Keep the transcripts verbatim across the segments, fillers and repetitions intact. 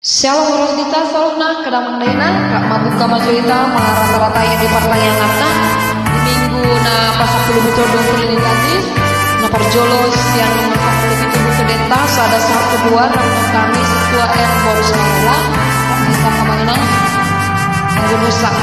Syalom, ro hita saluhutna, angka damang dainang, rap mambuka ma jo hita, marata-ratai di partangianganna. Di minggu na pasampulu pitu on, Trinitatis, na parjolo sian pasampulu pitu Buku Denta, sada sahat tu dua, rap dohot Kamis, Tua R. Borus Marola, rap hita ma, amang inang, anggun usak.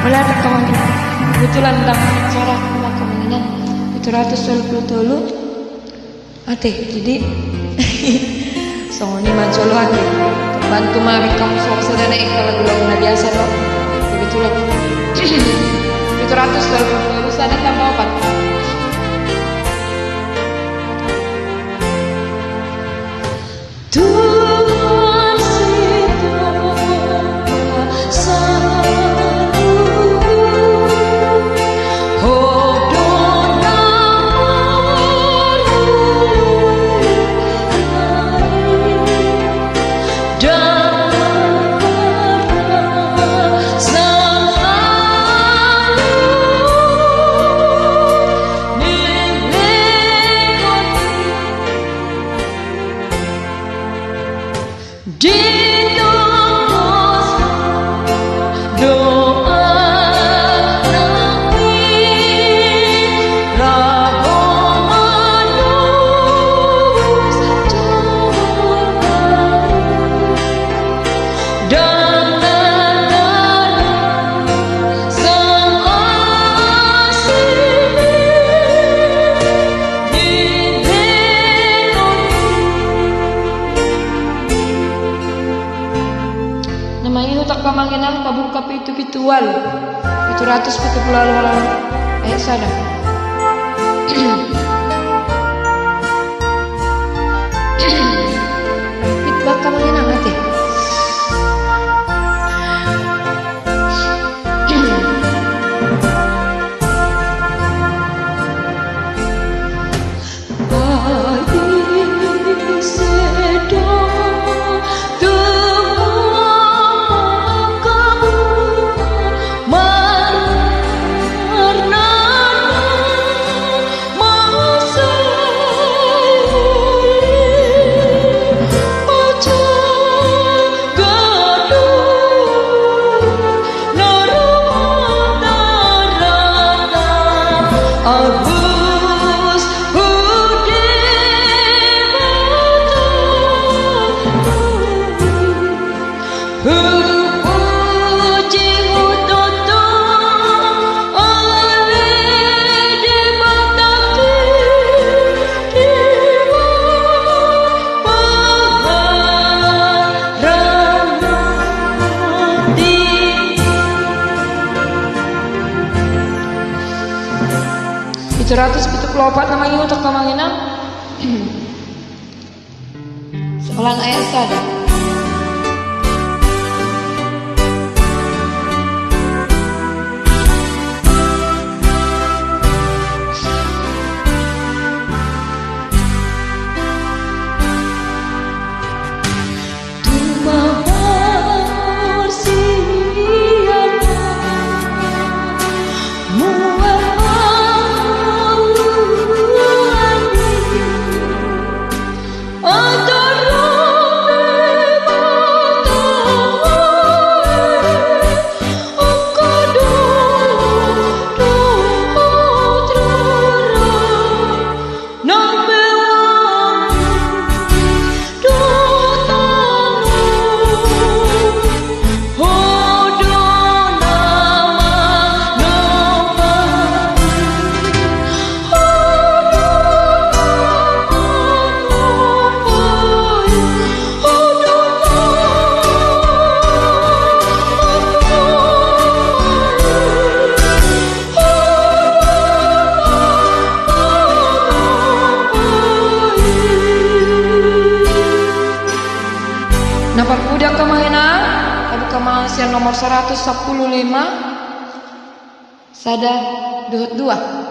Mauliate, amang inang. Kebetulan ndang sore, amang inang. Pitu ratus tolu pulu tolu. Ate, jadi songon i ma jolo, ate. Bantu ma, bingkam songon sada na, eh, kalau lagu na biasa do. Kebetulan. Pitu ratus tolu pulu tolu, sada tambah opat. Na mangihut, angka amang inang, pabungka pitu pitu ualu. Pitu ratus pitu pulu ualu, ayat sada. Rampit bangka, amang inang, ate. Pitu ratus pitu pulu opat, na mangihut, angka amang inang. Solan ayat sada. Nomor seratus sepuluh lima, sada dohot dua.